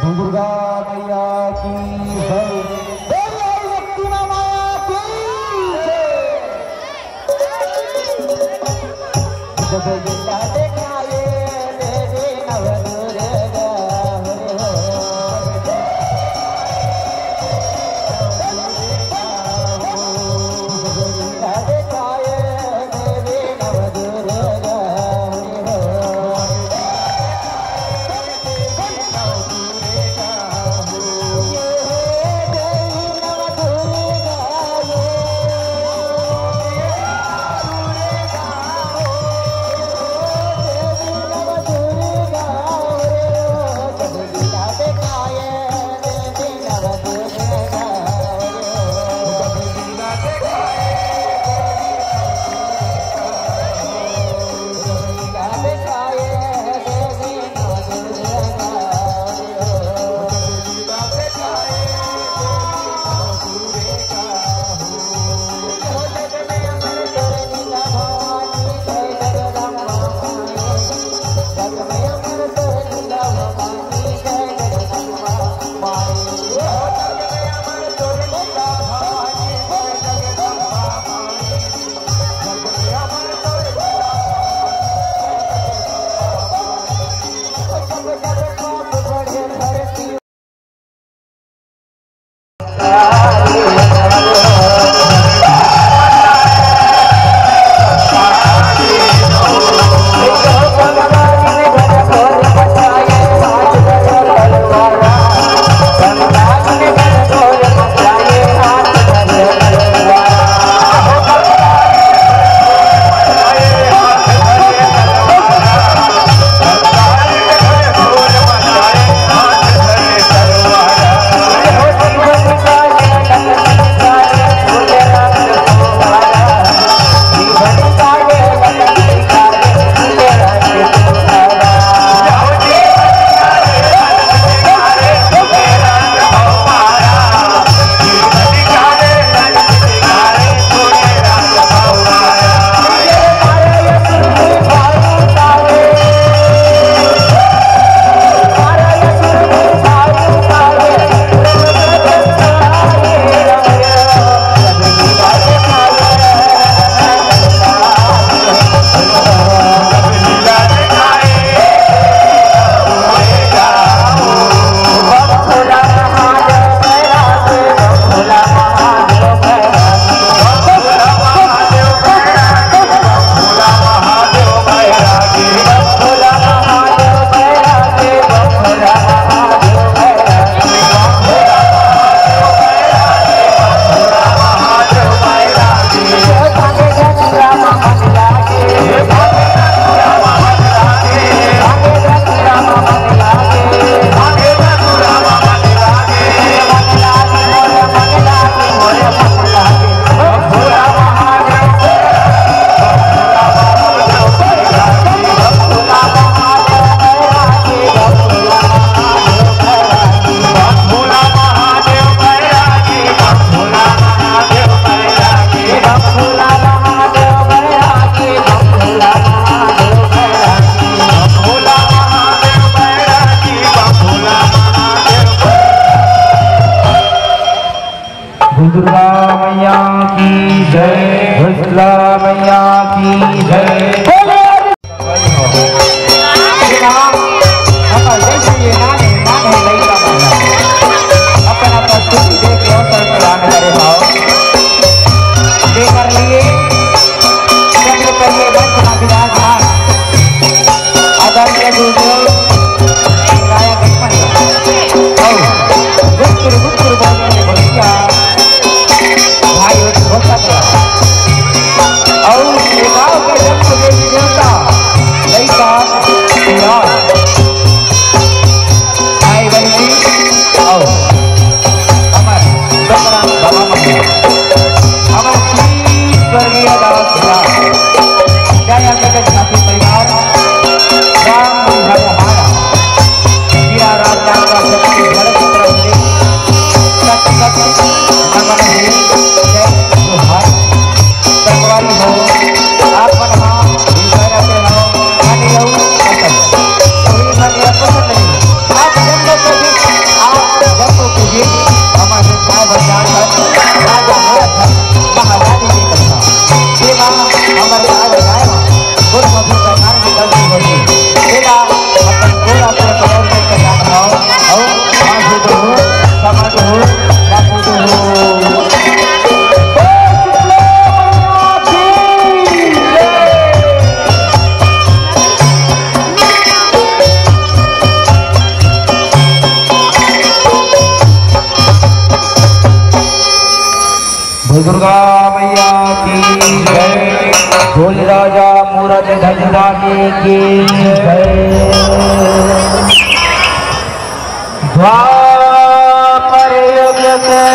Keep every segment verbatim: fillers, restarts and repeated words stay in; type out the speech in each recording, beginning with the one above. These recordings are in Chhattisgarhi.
दुर्गा मैया की जय। बोलो शक्ति माँ मैया की जय। जब लीला दिखाए देवी नव दुर्गा हो। जब लीला दिखाए देवी नव दुर्गा हो। दुर्गा मैया की जय, दुर्गा मैया की जय। अपन अपन स्तुति दे के अवसर प्रदान करे भाव। कर लिए। सबले पहले मंच मा विराजमान आदरणीय गुरुदेव गायक मंडल और गुप्तुर गुप्तुर बोल के बढ़िया भाई होता था। और ये गांव के जन्म देवी देवता लइका पियार भाई बहनी और हमर डोकरा बाबा मन, हमर श्री स्वर्गीय दास दा, जय अंबिका ठाकुर परिवार, राम बुझाऊ हारा, हीरा राजनांदगांव छत्तीसगढ़ के तरफ से शत शत नमन हे। जय जोहार। संगवारी हो, आप मन ह विषय रखे हो, माने अउ पसंद। कोई माने अउ पसंद नहीं। आप जन्म को भी, आप जन्म को भी हमारे साथ बरदान कर, राजा भरत महारानी की कथा। सेवा हमर गाय बजाए, गुण मधुर का नाम की गलती होती। तेरा अपन पूरा पूरा करोड़ में कल्याण हो, और माँ से तो हो, समाज हो, बापू तो हो। बोल दुर्गा मैया की जय। बोल राजा मूरज धजदानी की जय। द्वापर युग के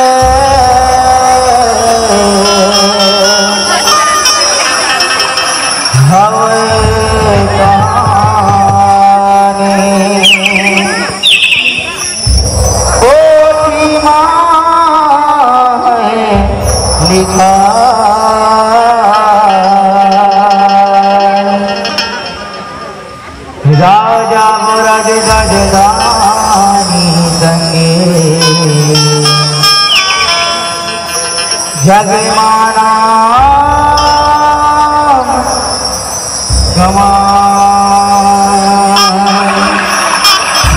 हवे कहानी। पोथी मा है लिखा। राजा मूरज धजदानी संगे जग मा नाम कमाए।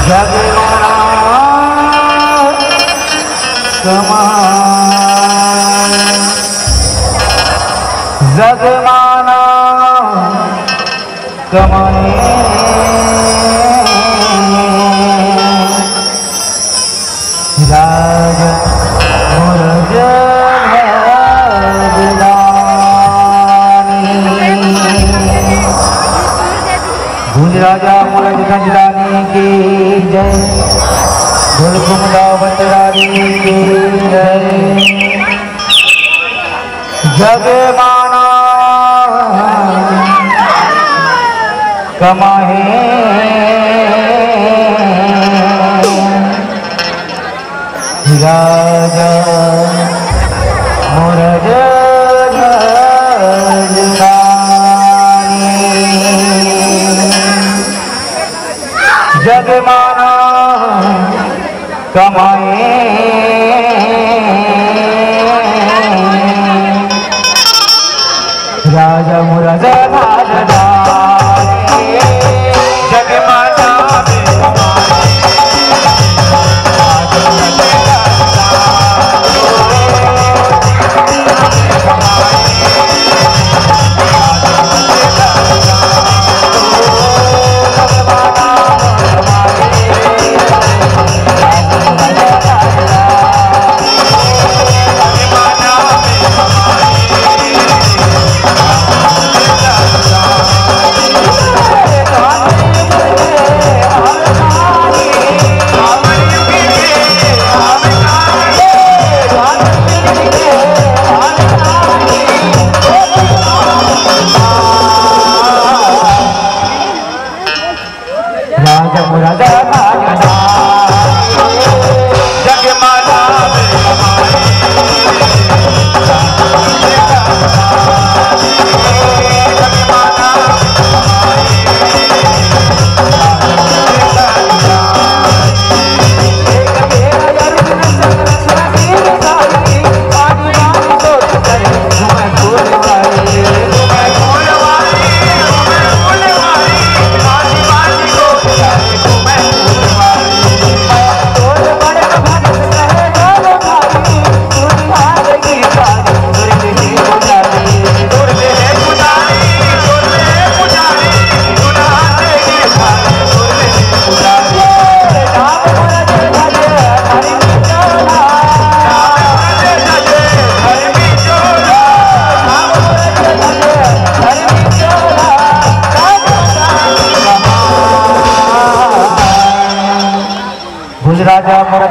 जग मा नाम कमाए। जग मा नाम कमाए। राजा मूरज धजदानी। गूंज राजा मूरज धजदानी की जय। ढोल घुमदावत रानी की जय। जग मा नाम कमाए। राजा मूरज धजदानी। जग मा नाम कमाए। राजा मूरज धजदानी। जग मा नाम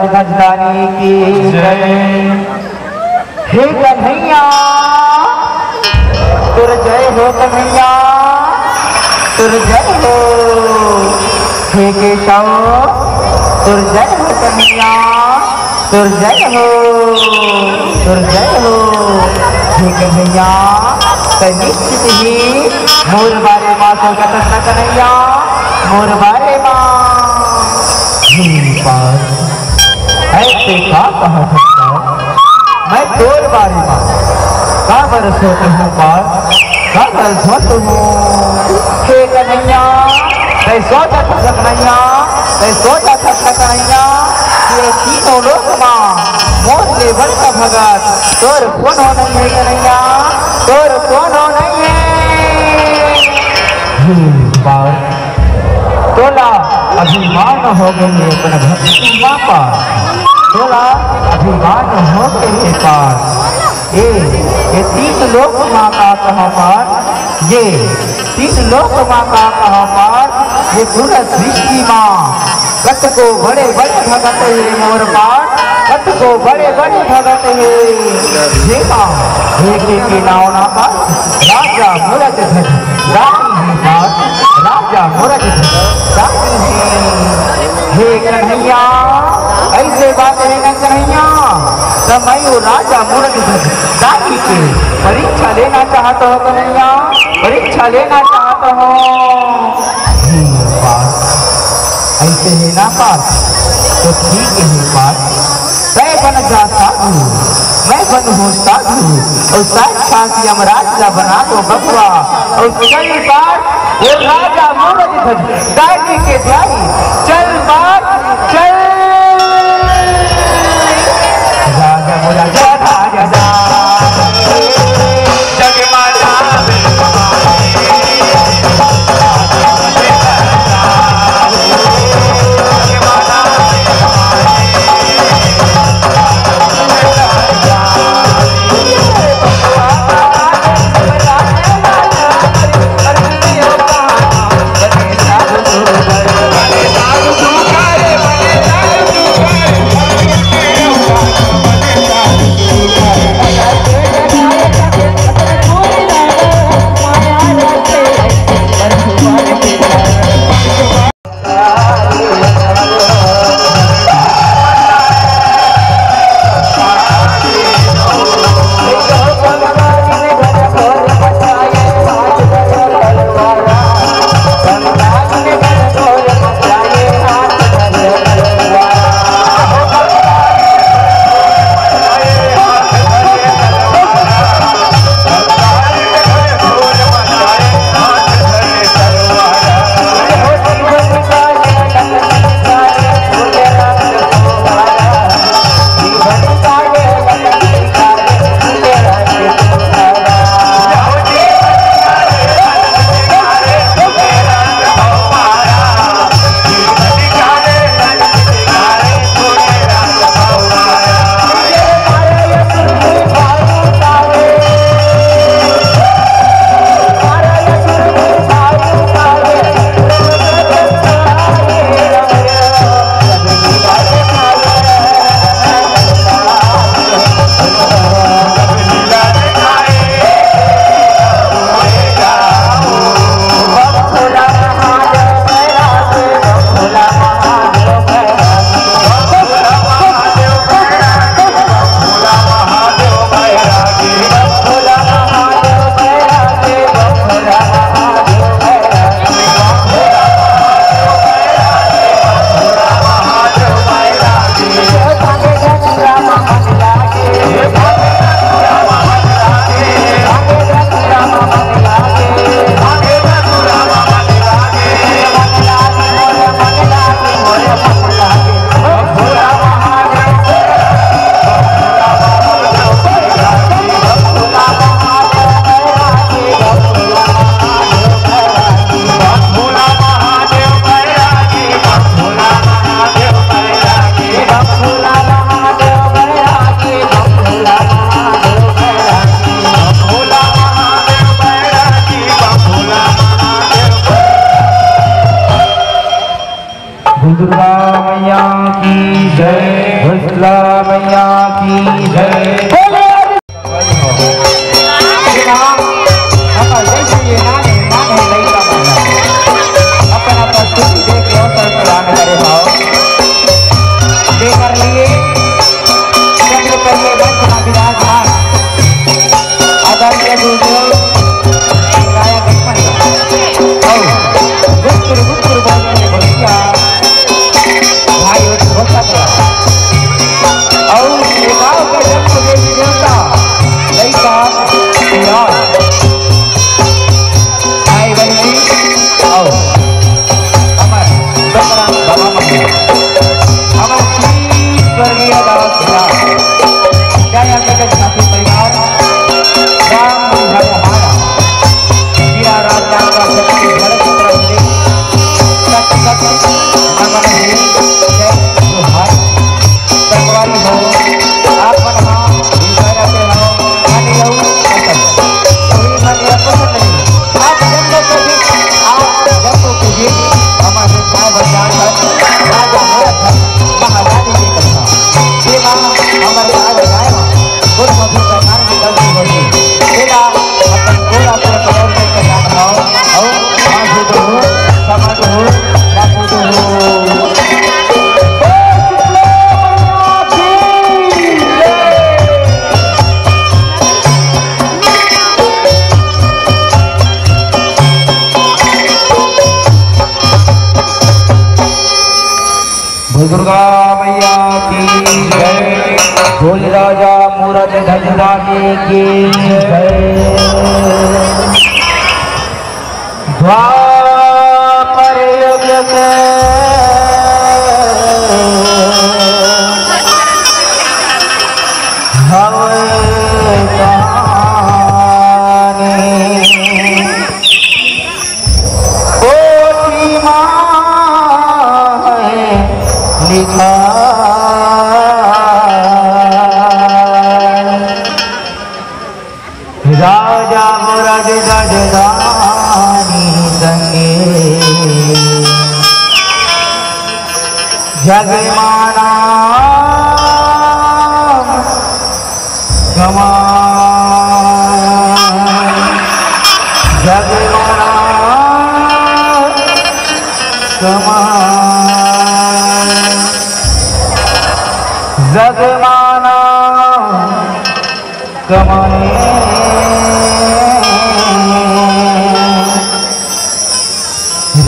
भजदानी की जय। हे कन्हैया, तोर जय हो कन्हैया, तोर जय हो। हे केशव, तोर जय हो कन्हैया, तोर जय हो, तोर जय हो। हे कन्हैया, तैं निश्चित ही मोर बारे मा सोचत हस न कन्हैया, मोर बारे मा। हे पार, ऐसे का कहत हस? मैं तोर बारे मा काबर सोचहूँ पार, काबर सोचहूँ? हे कन्हैया, तैं सोचत हस कन्हैया, तैं सोचत हस कन्हैया, कि ये तीनों लोक मा मोर ले बड़का भगत तोर कोनो नइ हे कन्हैया, तोर कोनो नइ हे। हे पार, तोला अभिमान हो गे हे अपन भक्ति मा पार, तोला अभिमान हो गे हे पार। ए, ए तीन लोक मा का कहा पार, ये तीन लोक मा का कहा पार, ये पूरा सृष्टि मा कतको बड़े बड़े भगत हे मोर पार, कतको बड़े बड़े भगत हे। हे माँ, हे के के नाव ना पार, राजा मुरज ध्वज दानी हे पार, राजा मुरज ध्वज दानी हे। हे कन्हैया, ऐसे बात हे ना कन्हैया, त मैं वो राजा मुरज ध्वज दानी के परीक्षा लेना चाहत हों कन्हैया, परीक्षा लेना चाहत हों। हे पार, ऐसे हे ना पार, तो ठीक हे पार। तैं बन जा साधु, मैं बनहूँ साधु, अउ साक्षात यमराज ला बना दो बबुआ। अउ चल पार, वो राजा मुरज ध्वज दानी के द्वारी, चल पार, चल। राजा मुरज ध्वज दानी, जगमाता दुर्गा मैया की जय। ला मैया की जय। बोलो। ये नाम, हमर जैसे ये नाम है, नाम है लइका वाला। अपन अपन स्तुति दे के अवसर प्रदान करे भाव। जेकर लिए सबले पहले मंच में विराजमान आदरणीय गुरुदेव गायक लक्ष्मण जी। और गुप्त गुप्त बोल के बढ़िया भाई, वो छोटा सा। और ये गांव के जन्म देवी देवता, लइका, पिया, भाई बहनी, और हमर डोकरा बाबा मन, हमर श्री स्वर्गीय दास पिया, जय अंबिका ठाकुर परिवार, राम बुझाऊ हारा। हीरा राजा का शक्ति बरस रहे, सत सत नमन है, जय जोहार। संगवारी हो, आप मन हा विषय रखे हो, मन यऊ पसंद। कोई मन यऊ पसंद नहीं। आप जब तो कभी, आप जब तो कभी हमारे साथ बजान पर राजा भरत महारानी की कथा। सेवा हमर गाय बजाए। गुरु मधु प्रधान की गलती होगी। तेरा अपन पूरा पूरा करोड़ में कल्याण हो। और माँ जी तो हो, समझ हो, लागू तो हो। बोल दुर्गा मैया की जय। बोल राजा मूरत गजरानी की जय। द्वापर युग के हवे कहानी। पोथी मा है लिखा, राजा मुरद गजदानी संगे जग माना कमाए, जग माना कमाए, जग माना कमाए।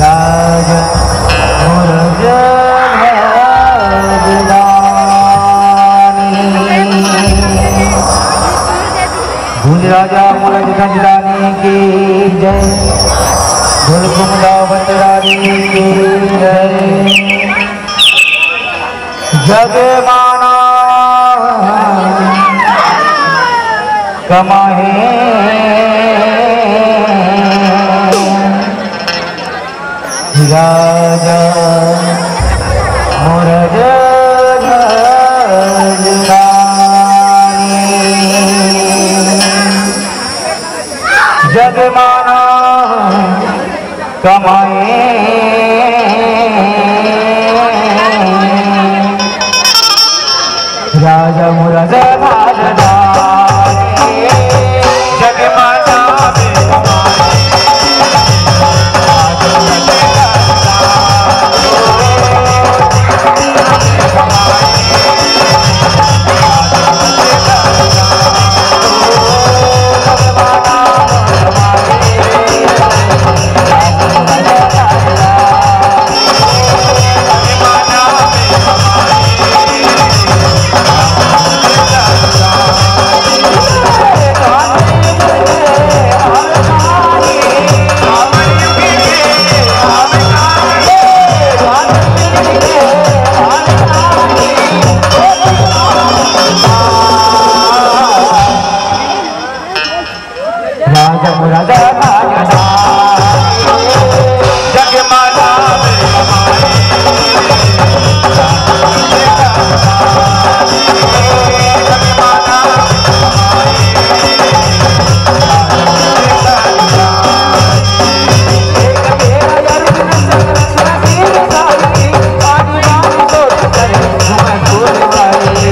राजा मुरज गजदानी। गूंज राजा मुरज गजदानी की जय। ढोल कुमदा बतरानी की जय। जग माना कमाए, राजा मुरज गजदानी। जग माना कमाए, राजा मुरज गजदानी। जग माना राजा मुरज गजदानी।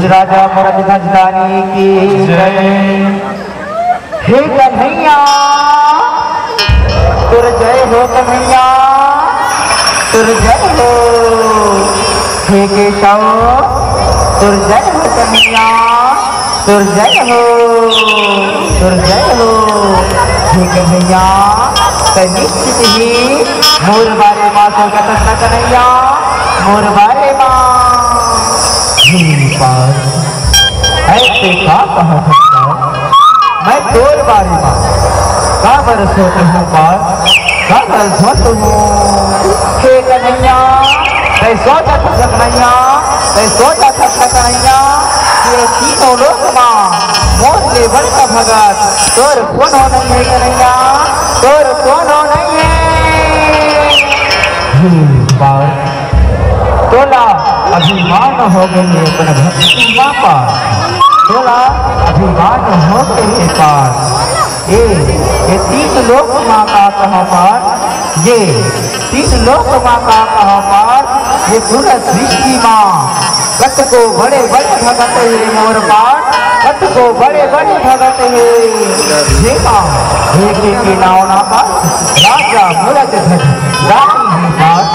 राजा मुरली धजदानी की जय। हे कन्हैया, तोर जय हो कन्हैया, तोर जय हो। हे केशव, तोर जय हो कन्हैया, तोर जय हो, तोर जय हो। हे कन्हैया, तै निश्चित ही मोर बारे मा सोचत हस न कन्हैया, मोर बारे मा। हे पार्थ, ऐसे का कहत हस? मैं तोर बारे मा काबर सोचहूँ पार्थ, काबर सोचहूँ? हे कन्हैया, तै सोचत हस कन्हैया, तै सोचत हस कन्हैया, ये तीनों लोक मा मोर ले बड़का भगत तोर कोनो नइ हे कन्हैया, तोर कोनो नइ हे। हे पार्थ, तोला अभिमान हो गे हे अपन भक्ति मा पार्थ, तोला अभिमान हो गे हे पार्थ। ए, ए तीन लोक मा का कहा पार्थ, ये तीन लोक मा का कहा पार्थ, ये पूरा सृष्टि मा कतको बड़े बड़े भगत हे मोर पार्थ, कतको बड़े बड़े भगत हे। जेमा एक एक के नाव ना पार्थ, राजा मुरज ध्वज दानी हे पार्थ,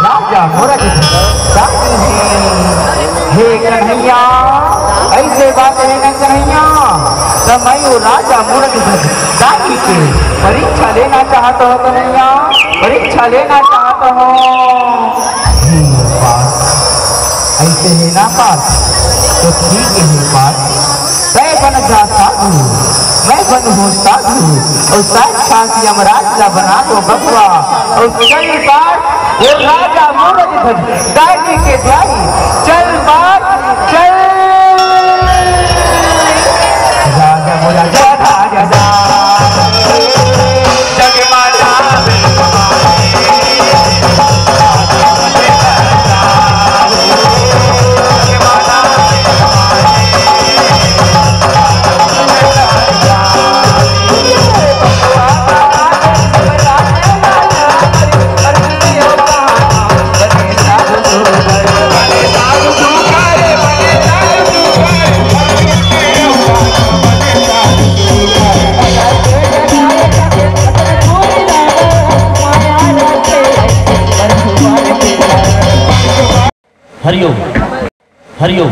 राजा मुरज ध्वज दानी हे। हे कन्हैया, ऐसे बात हे ना कन्हैया, त मैं वो राजा मुरज ध्वज दानी के परीक्षा लेना चाहत हों कन्हैया, परीक्षा लेना चाहत हों। हे पार्थ, ऐसे हे ना पार्थ, तो ठीक हे पार्थ, तै बन जा साधु, मैं बनहूँ साधु, अउ साक्षात यमराज ला बना दो बबुआ, अउ चल पार्थ, वो राजा मुरज ध्वज दानी के द्वारी, चल पार्थ, चल। राजा मुरज ध्वज दानी के जगमाता हरिओम। हरिओम।